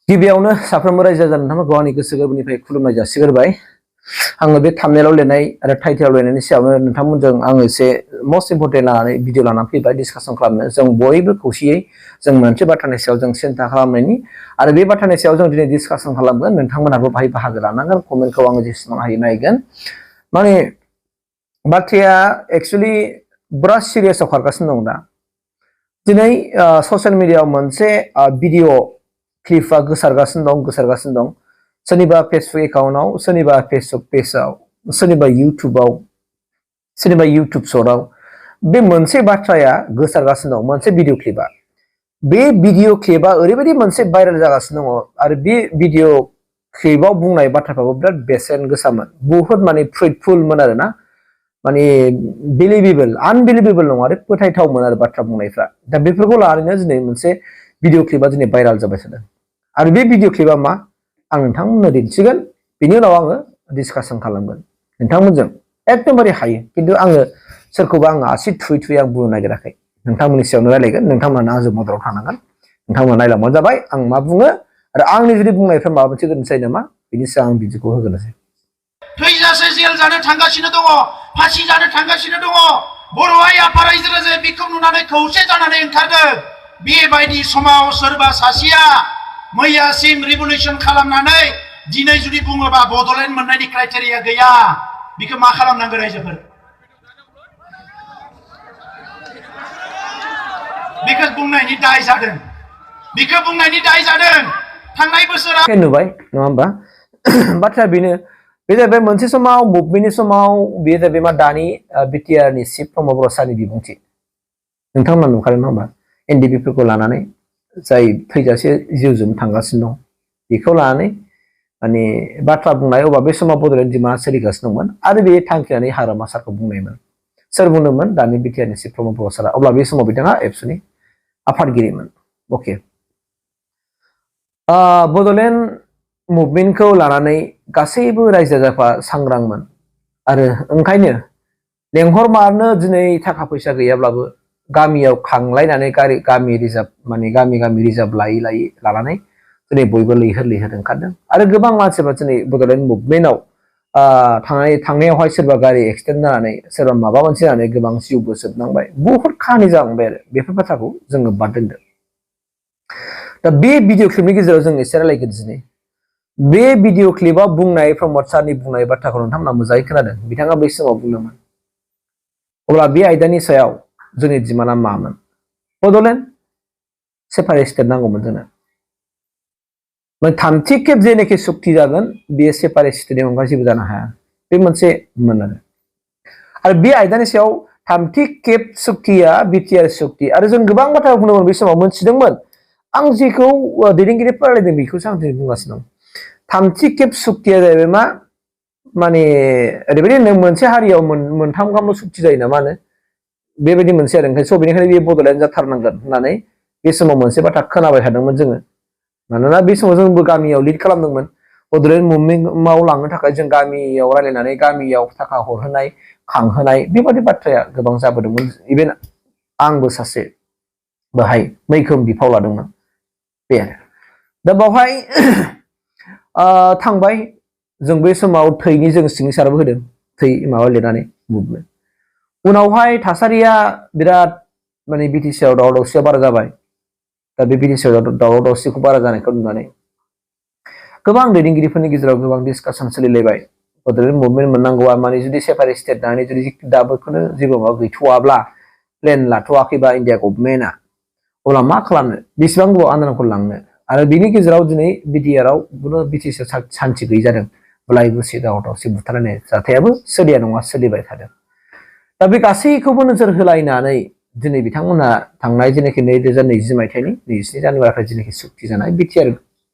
गिबियावनो साफ्रोमबो रायजो राजा नोंथांमोनखौ आंनि गोसो गोरबोनिफ्राय खुलुमनाय जासिग्रोबाय आङो बे थाम्बनेलाव लिरनाय आरो टाइटेलाव लिरनायनि सायावनो नोंथांमोनजों आङो एसे मोस्ट इम्पर्टेन्ट लानानै भिडिअ लानानै फैबाय डिसकासन खालामनो जों बयबो खौसेयै जों मोनसे बाथ्रानि सायाव जों सिन्था खालामनायनि आरो बे बाथ्रानि सायाव जों दिनै डिसकासन खालामगोन नोंथांमोनहाबो बाहाय बाहागो लानांगोन कमेन्टखौ आङो जेसेबां हायो नायगोन माने बाथ्राया एक्चुअली बिराद सिरियासआव खारगासिनो दं दा दिनै ससियेल मिडियाआव मोनसे भिडिअ क्लिपआ गोसारगासिनो दं सोरनिबा फेसबुक एकाउन्टआव सोरनिबा फेसबुक पेजआव सोरनिबा इउटुबाव सोरनिबा इउटुब शर्टआव बे मोनसे बाथ्राया गोसारगासिनो दं मोनसे भिडिअ क्लिपआ बे भिडिअ क्लिपआ ओरैबायदि मोनसे भाइरेल जागासिनो दङ आरो बे भिडिअ क्लिपआव बुंनाय बाथ्राफ्राबो बिराद बेसेन गोसामोन बुहुत माने फ्रुइटफुलमोन आरोना माने बिलिभेबल आनबिलिभेबल नङा आरो फोथायथावमोन आरो बाथ्रा बुंनायफ्रा दा बेफोरखौ लानानैनो दिनै मोनसे भिडिअ क्लिपआ दिनै भाइरेल जाबाय थादों आरो बे भिडिअ क्लिपआ मा आं नोंथांमोननो दिन्थिगोन बेनि उनाव आङो डिसकासन खालामगोन नोंथांमोनजों एकदमबारे हायो खिन्थु आङो सोरखौबा आङो आसि थुयै आं बुंनो नागिराखै नोंथांमोननि सायावनो रायलायगोन नोंथांमोना आंजों मददाव थानांगोन नोंथांमोना नायलांबानो जाबाय आं मा बुङो आरो आंनि जुदि बुंनायफ्रा माबा मोनसे गोरोन्थि जायो नामा बिनि सायाव आं बिदिखौ होगोनसै थैजासे जेल जानो थांगासिनो दङ फासि जानो थांगासिनो दङ बर'आ आफा रायजो राजाया बेखौ नुनानै खौसे जानानै ओंखारदों बेबायदि समाव सोरबा सासेया मैयासिम रिभलिउसन खालामनानै दिनै जुदि बुङोबा बड'लेण्ड मोननायनि क्राइटेरिया गैया बेखौ मा खालामनांगौ रायजोफोर बेखौ बुंनायनि दाय जादों थांनाय बोसोराव नुबाय नङा होमबा बाथ्राया बेनो बे जाहैबाय मोनसे समाव मुभमेन्टनि समाव बे जाहैबाय मा दानि बिटिआरनि चिफ प्रमद बर' सारनि बिबुंथि नोंथांमोना नुखादों नङा होमबा एनडिपिफोरखौ लानानै जाय थैजासे जिउजों थांगासिनो दं बेखौ लानानै माने बाथ्रा बुंनाय अबा बे समाव बड'लेण्ड डिमान्डआ सोलिगासिनो दंमोन आरो बे थांखिनानै हाग्रामा सारखौ बुंनायमोन सोर बुंदोंमोन दानि बिटिआरनि चिफ प्रमद बर' सारा अब्ला बे समाव बिथाङा एबसुनि आफादगिरिमोन अके बड'लेण्ड मुभमेन्टखौ लानानै गासैबो रायजो राजाफ्रा सांग्रांमोन आरो ओंखायनो लेंहरमारनो दिनै थाखा फैसा गैयाब्लाबो गामियाव खांलायनानै गामि रिजार्भ माने गामि रिजार्भ लानानै दिनै बयबो लैहोर ओंखारदों आरो गोबां मानसिफ्रा दिनै बड'लेण्ड मुभमेन्टआव थांनायावहाय सोरबा गारि एक्सिडेन्ट जानानै सोरबा माबा मोनसे जानानै गोबां जिउबो जोबनांबाय बहुद खाहानि जालांबाय आरो बेफोर बाथ्राखौ जोङो बाद दोनदों दा बे भिडिअ क्लिपनि गेजेराव जों एसे रायलायगोन दिनै बे भिडिअ क्लिपआव बुंनाय प्रमद सारनि बुंनाय बाथ्राखौ नोंथांमोना मोजाङै खोनादों बिथाङा बै समाव बुंदोंमोन अब्ला बे आयदानि सायाव जोंनि डिमान्डआ मामोन बड'लेण्ड सेपारेट स्टेट नांगौमोन जोंनो थामथि खेब जेनोखि सुक्ति जागोन बे सेपारेट स्टेटनि अनगा जेबो जानो हाया बे मोनसे मोन आरो बे आयदानि सायाव थामथि खेब सुक्तिया बिटिआर सुक्ति आरो जों गोबां बाथ्रा बुंदोंमोन बे समाव मोनथिदोंमोन आं जेखौ दैदेनगिरिफोरा रायलायदों बेखौसो आं दिनै बुंगासिनो दं थामथि खेब सुक्तिया जाहैबाय मा माने ओरैबायदि नों मोनसे हारियाव मोनथाम गाहामल' सुक्ति जायो ना मा होनो बेबायदि मोनसे आरो ओंखायनो बेनिखायनो बे बड'लेण्ड जाथारनांगोन होननानै बे समाव मोनसे बाथ्रा खोनाबाय थादोंमोन जोङो मानोना बे समाव जोंबो गामियाव लिड खालामदोंमोन बड'लेण्ड मुभमेन्टआव लांनो थाखाय जों गामियाव रायलायनानै गामियाव थाखा हरहोनाय खांहोनाय बेबादि बाथ्राया गोबां जाबोदोंमोन इभेन आंबो सासे बेहाय मैखोम बिफाव लादोंमोन बे दा बावहाय थांबाय जों बे समाव थैनि जों सिगनेसारबो होदों थै माबा लिरनानै मुभमेन्ट उनावहाय थासारिया बिराद माने बिटिसिआव दावराव दावसिया बारा जाबाय दा बे बिटिसिआव दावराव दावसिखौ बारा जानायखौ नुनानै गोबां दैदेनगिरिफोरनि गेजेराव गोबां डिसकासन सोलिलायबाय बड'लेण्ड मुभमेन्ट मोननांगौआ माने जुदि सेपारेट स्टेट दानि जुदि दाबोखौनो जेबो माबा गैथ'वाब्ला प्लेन लाथ'वाखैबा इन्डिया गभर्नमेन्टआ अब्ला मा खालामनो बेसेबां गोबाव आन्दोलनखौ लांनो आरो बिनि गेजेराव दिनै बिटिआरआव बिटिसिआव सान्थि गैयै जादों बुलाय बुसि दावराव दावसि बुथारलायनाय जाथायाबो सोलिया नङा सोलिबाय थादों दा बे गासैखौबो नोजोर होलायनानै दिनै बिथांमोनहा थांनाय जेनाखि 2020 मायथाइनि 27 जानुवारिनिफ्राय जेनाखि सुक्ति जानाय बिटिआर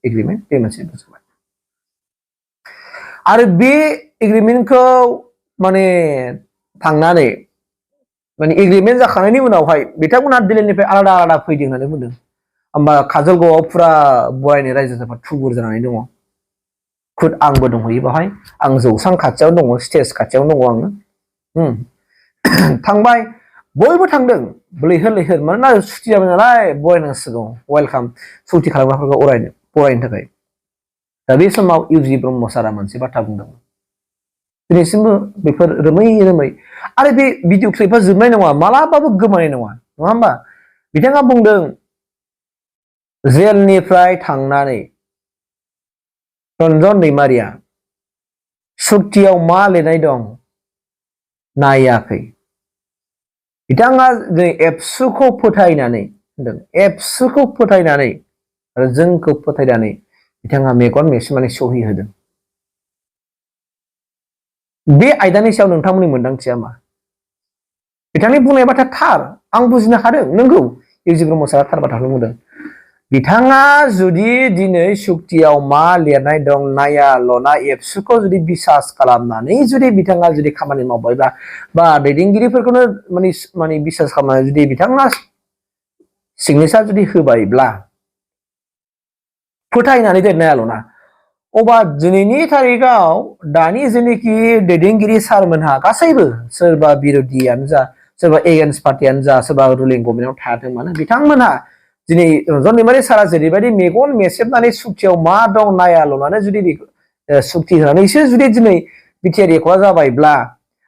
एग्रिमेन्ट बे मोनसे बुजिबाय आरो बे एग्रिमेन्टखौ माने थांनानै माने एग्रिमेन्ट जाखांनायनि उनावहाय बिथांमोनहा दिल्लीनिफ्राय आलादा फैदों होननानै बुंदों होमबा काजलगावआव फुरा बरायनाय रायजो राजाफ्रा थुबुर जानानै दङ खुद आंबो दंहैयो बावहाय आं जौसां खाथियावनो दङ स्टेज खाथियावनो दङ आङो थांबाय बयबो थांदों लैहोर मानोना सुक्ति जाबाय नालाय बरायनांसिगौ वेलकाम सुक्ति खालामग्राफोरखौ अरायनो फरायनो थाखाय दा बे समाव इउजि ब्रह्म सारा मोनसे बाथ्रा बुंदोंमोन दिनैसिमबो बेफोर रोमै रोमै आरो बे भिडिअ क्लिपआ जोबनाय नङा मालाबाबो गोमानाय नङा होमबा बिथाङा बुंदों जेलनिफ्राय थांनानै रन्जन दैमारिया सुक्तियाव मा लिरनाय दं नायाखै बिथाङा एबसुखौ फोथायनानै होनदों एबसुखौ फोथायनानै आरो जोंखौ फोथायनानै बिथाङा मेगन मेसेबनानै सहि होदों बे आयदानि सायाव नोंथांमोननि मोनदांथिया मा बिथांनि बुंनाय बाथ्रा थार आं बुजिनो हादों नंगौ इउजि ब्रह्म सारा थार बाथ्राखौ बुंदों बिथाङा जुदि दिनै सुक्तियाव मा लिरनाय दं नाया लना एबसुखौ जुदि बिसास खालामनानै जुदि बिथाङा जुदि खामानि मावबायब्ला बा दैदेनगिरिफोरखौनो माने बिसास खालामनानै जुदि बिथाङा सिगनेसार जुदि होबायब्ला फोथायनानै नाया लना अबा दिनैनि तारिखाव दानि जेनेखि दैदेनगिरि सारमोनहा गासैबो सोरबा बिरोधियानो जा सोरबा एगेन्स्ट पार्टियानो जा सोरबा रुलिं गभर्नमेन्टआव थायाथों मानो बिथांमोनहा दिनै रन्जन दैमारि सारा जेरैबायदि मेगन मेसेबनानै सुक्तियाव मा दं नाया लनानै जुदि सुक्ति होनानैसो जुदि दिनै बिटिआर एकर्डआ जाबायब्ला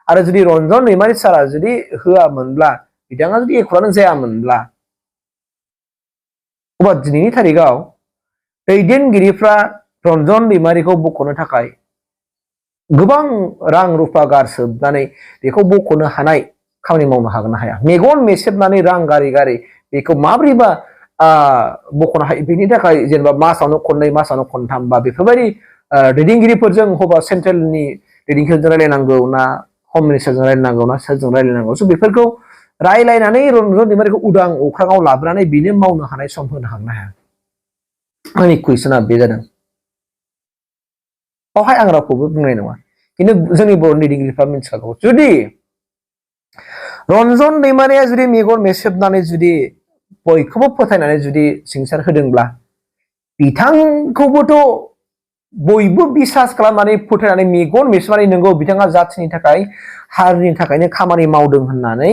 आरो जुदि रन्जन दैमारि सारा जुदि होआमोनब्ला बिथाङा जुदि एकर्डआनो जायामोनब्ला अबा दिनैनि तारिखाव दैदेनगिरिफ्रा रन्जन दैमारिखौ बख'नो थाखाय गोबां रां रुफा गारसोबनानै बेखौ बख'नो हानाय खामानि मावनो हागोन ना हाया मेगन मेसेबनानै रां गारि गारि बेखौ माब्रैबा बख'नो हायो बेनि थाखाय जेनेबा मासावनो खननै मासावनो खनथाम बा बेफोरबायदि दैदेनगिरिफोरजों हबा सेन्ट्रेलनि दैदेनगिरिजों रायलायनांगौ ना हम मिनिस्टारजों रायलायनांगौ ना सोरजों रायलायनांगौ स' बेफोरखौ रायलायनानै रन्जन दैमारिखौ उदां अख्राङाव लाबोनानै बेनो मावनो हानाय सम होनो हागोन ना हाया आंनि कुइसना बे जादों बावहाय आं रावखौबो बुंनाय नङा खिन्थु जोंनि बर'नि दैदेनगिरिफ्रा मिथिखागौ जुदि रन्जन दैमारिया जुदि मेगन मेसेबनानै जुदि बयखौबो फोथायनानै जुदि सिगनेसार होदोंब्ला बिथांखौबोथ' बयबो बिसास खालामनानै फोथायनानै मेगन मेसेबनानै नंगौ बिथाङा जाथिनि थाखाय हारिनि थाखायनो खामानि मावदों होननानै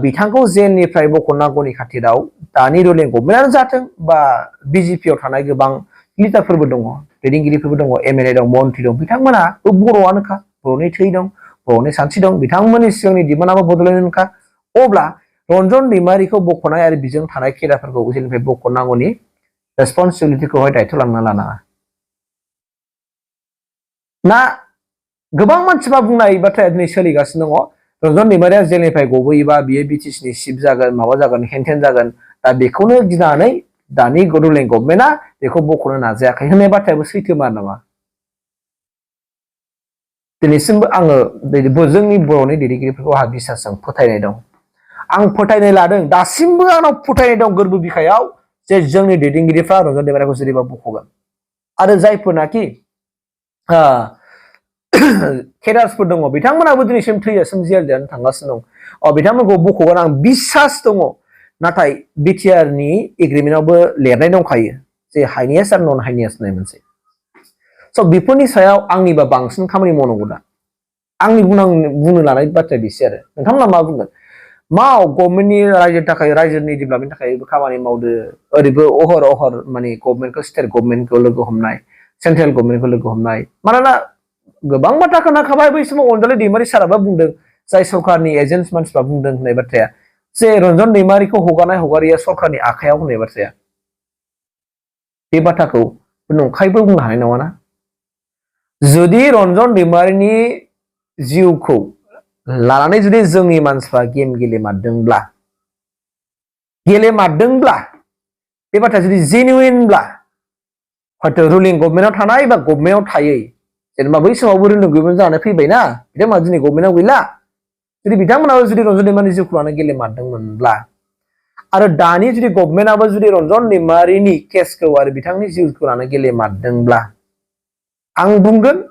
बिथांखौ जेलनिफ्राय बख'नांगौनि खाथिराव दानि रुलिं गभर्नमेन्टआनो जाथों बा बिजेपियाव थानाय गोबां लिडारफोरबो दङ दैदेनगिरिफोरबो दङ एमएलए दं मन्त्रि दं बिथांमोना बर'आनोखा बर'नि थै दं बर'नि सानस्रि दं बिथांमोननि सिगांनि डिमान्डआबो बड'लेण्डनोखा अब्ला रन्जन दैमारिखौ बख'नाय आरो बिजों थानाय केडारफोरखौ जेलनिफ्राय बख'नांगौनि रेसपन्सिबिलिटिखौहाय दायथ' लांना लानाङा ना गोबां मानसिफ्रा बुंनाय बाथ्राया दिनै सोलिगासिनो दङ रन्जन दैमारिया जेलनिफ्राय गबोयोबा बियो बिटिसिनि चिफ जागोन माबा जागोन हेनथेन जागोन दा बेखौनो गिनानै दानि रुलिं गभर्नमेन्टआ बेखौ बख'नो नाजायाखै होननाय बाथ्रायाबो सैथोमार नामा दिनैसिमबो आङो जोंनि बर'नि दैदेनगिरिफोरखौ आंहा बिसासजों फोथायनाय दं आं फोथायनाय लादों दासिमबो आंनाव फोथायनाय दं गोरबो बिखायाव जे जोंनि दैदेनगिरिफ्रा रन्जन दैमारिखौ जेरैबा बख'गोन आरो जायफोरनाखि केडार्सफोर दङ बिथांमोनाबो दिनैसिम थैजासिम जेल जानो थांगासिनो दं बिथांमोनखौ बख'गोन आं बिसास दङ नाथाय बिटिआरनि एग्रिमेन्टआवबो लिरनाय दंखायो जे हाइनेस आरो नन हाइनेस होननाय मोनसे स' बेफोरनि सायाव आंनिबा बांसिन खामानि मावनांगौ दा आंनि बुंनो लानाय बाथ्राया बेसो आरो नोंथांमोना मा बुंगोन मा गभर्नमेन्टनि रायजोनि थाखाय रायजोनि डेभेलपमेन्टनि थाखाय खामानि मावदो ओरैबो अहर अहर माने गभर्नमेन्टखौ स्टेट गभर्नमेन्टखौ लोगो हमनाय सेन्ट्रेल गभर्नमेन्टखौ लोगो हमनाय मानोना गोबां बाथ्रा खोनाखाबाय बै समाव अनजालि दैमारि साराबा बुंदों जाय सरकारनि एजेन्ट मानसिफ्रा बुंदों होननाय बाथ्राया जे रन्जन दैमारिखौ हगारनाय हगारिया सरकारनि आखायाव होननाय बाथ्राया बे बाथ्राखौ नंखायबो बुंनो हानाय नङाना जुदि रन्जन दैमारिनि जिउखौ लानानै जुदि जोंनि मानसिफ्रा गेम गेलेमारदोंब्ला बे बाथ्राया जुदि जेनुइनब्ला हयथ' रुलिं गभर्नमेन्टआव थानाय बा गभर्नमेन्टआव थायै जेनेबा बै समावबो रुलिं गभर्नमेन्ट जानानै फैबायना बिथांमोना दिनै गभर्नमेन्टआव गैला जुदि बिथांमोनाबो जुदि रन्जन दैमारिनि जिउखौ लानानै गेलेमारदोंमोनब्ला आरो दानि जुदि गभर्नमेन्टआबो जुदि रन्जन दैमारिनि केसखौ आरो बिथांनि जिउखौ लानानै गेलेमारदोंब्ला आं बुंगोन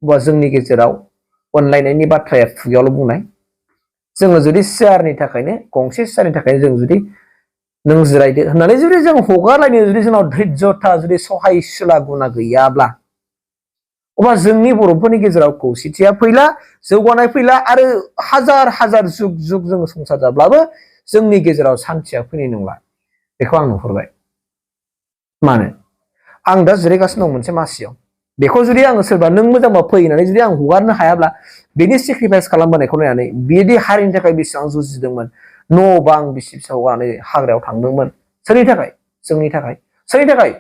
बा जोंनि गेजेराव अनलायनायनि बाथ्राया खुगायावल' बुंनाय जोङो जुदि सियारनि थाखायनो गंसे सियारनि थाखायनो जों जुदि नों जिरायदो होननानै जुदि जों हगारलायनो जुदि जोंनाव धैर्यथा जुदि सहायसुला गुना गैयाब्ला अब्ला जोंनि बर'फोरनि गेजेराव खौसेथिया फैला जौगानाय फैला आरो हाजार हाजार जुग जुग जोङो संसार जाब्लाबो जोंनि गेजेराव सान्थिया फैनाय नंला बेखौ आं नुहुरबाय मानो आं दा जिरायगासिनो दं मोनसे मासियाव बेखौ जुदि आङो सोरबा नों मोजांबा फै होननानै जुदि आं हगारनो हायाब्ला बेनि सेक्रिफाइस खालामबोनायखौ नायनानै बेदि हारिनि थाखाय बेसेबां जुजिदोंमोन न' बां बिसि फिसा हगारनानै हाग्रायाव थांदोंमोन सोरनि थाखाय जोंनि थाखाय सोरनि थाखाय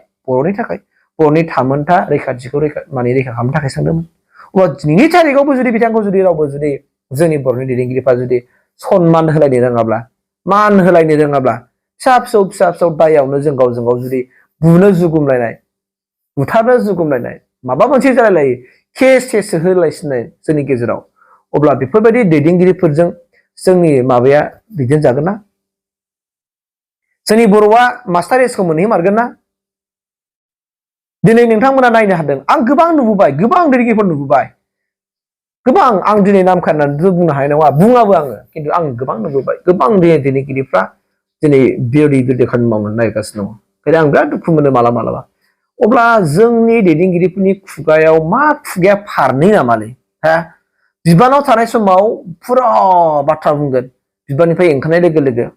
बर'नि थामोनथा रैखाथिखौ रैखा खालामनो थाखाय सानदोंमोन अब्ला दिनैनि थारिखआवबो जुदि बिथांखौ जुदि रावबो जुदि जोंनि बर'नि दैदेनगिरिफ्रा जुदि सनमान होलायनो रोङाब्ला मान होलायनो रोङाब्ला फिसा फिसौ दायावनो जों गावजों गाव जुदि बुनो जुगुमलायनाय बुथारनो जुगुमलायनाय माबा मोनसे जालायलायो केस होलायसिननाय जोंनि गेजेराव अब्ला बेफोरबायदि दैदेनगिरिफोरजों जोंनि माबाया दैदेनजागोन ना जोंनि बर'आ मास्टार एसखौ मोनहैमारगोन ना दिनै नोंथांमोना नायनो हादों आं गोबां नुबोबाय गोबां दैदेनगिरिफोर नुबोबाय गोबां आं दिनै नाम खानानैथ' बुंनो हानाय नङा बुङाबो आङो खिन्थु आं गोबां नुबोबाय गोबां दैदेनगिरिफ्रा दिनै बिबायदि खामानि मावनो नागिरगासिनो दङ ओंखायनो आं बिराद दुखु मोनो मालाबा अब्ला जोंनि दैदेनगिरिफोरनि खुगायाव मा खुगाया फारनै नामालै हा बिबानाव थानाय समाव फुरा बाथ्रा बुंगोन बिबाननिफ्राय ओंखारनाय लोगो लोगो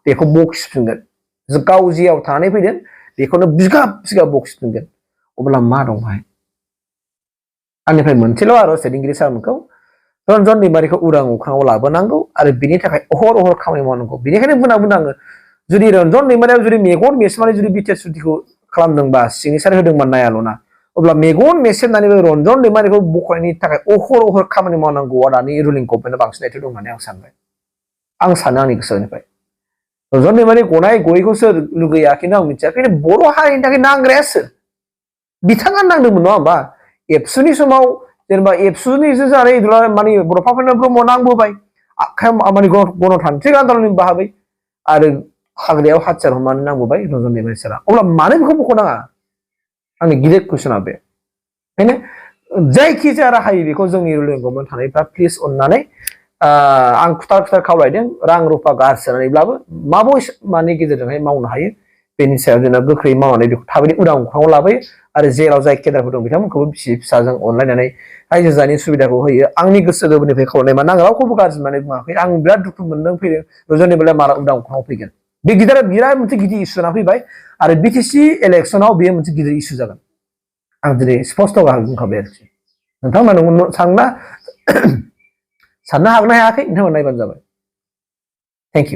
बेखौ बखिफिनगोन गाव जेयाव थानानै फैदों बेखौनो बिगाब बखिफिनगोन अब्ला मा दं बाहाय आंनिफ्राय मोनसेल' आरो दैदेनगिरि सारमोनखौ रन्जन दैमारिखौ उदां अख्राङाव लाबोनांगौ आरो बिनि थाखाय अहर खामानि मावनांगौ बेनिखायनो बुंना आङो जुदि रन्जन दैमारिया जुदि मेगन मेसेबनानै जुदि बिटिआर सुटिखौ खालामदोंबा सिगनेसार होदोंमोन नायाल'ना अब्ला मेगन मेसेबनानैबो रन्जन दैमारिखौ बखनायनि थाखाय अहर खामानि मावनांगौआ दानि रुलिं गभर्नमेन्टआ बांसिन दायथ' दं होननानै आं सानबाय आं सानो आंनि गोसोनिफ्राय रन्जन दैमारि गनाय गयैखौ सोर लुगैया खिन्थु आं मिथिया खिन्थु बर' हारिनि थाखाय नांग्राया सोर बिथाङा नांदोंमोन नङा होमबा एबसुनि समाव जेनेबा एबसुनिसो जानाय माने बड'फा ब्रह्म नांबोबाय आखायाव माने गणतान्त्रिक आन्दलननि बाहागै आरो हाग्रायाव हाथियार हमनानै नांबोबाय रन्जन दैमारि सारा अब्ला मानो बेखौ बखनाङा आंनि गिदिर कुइसना बे ओंखायनो जायखिजाया राहायै बेखौ जोंनि रुलिं गभर्नमेन्ट थानायफ्रा प्लिज अननानै आं खुथार खावलायदों रां रुफा गारसोनानैब्लाबो मानि गेजेरजोंहाय मावनो हायो बेनि सायाव जोंना गोख्रै मावनानै बेखौ थाबैनो उदां अख्राङाव लाबोयो आरो जेराव जाय केदारफोर दं बिथांमोनखौबो बिसि फिसाजों अनलायनानै रायजो जानायनि सुबिदाखौ होयो आंनि गोसो गोरबोनिफ्राय खावलायनाय मा आं रावखौबो गाज्रि होननानै बुङाखै आं बिराद दुखु मोनदों फैदों रन्जन दैमारिया माला उदां अख्राङाव फैगोन बे बिराद मोनसे गिदिर इस्यु जाना फैबाय आरो बिटिसि इलेक्सनाव बेयो मोनसे गिदिर इस्यु जागोन आं दिनै स्पष्ट बुंखाबाय आरोखि नोंथांमोना साननो हागोन ना हायाखै नोंथांमोना नायबानो जाबाय थेंक इउ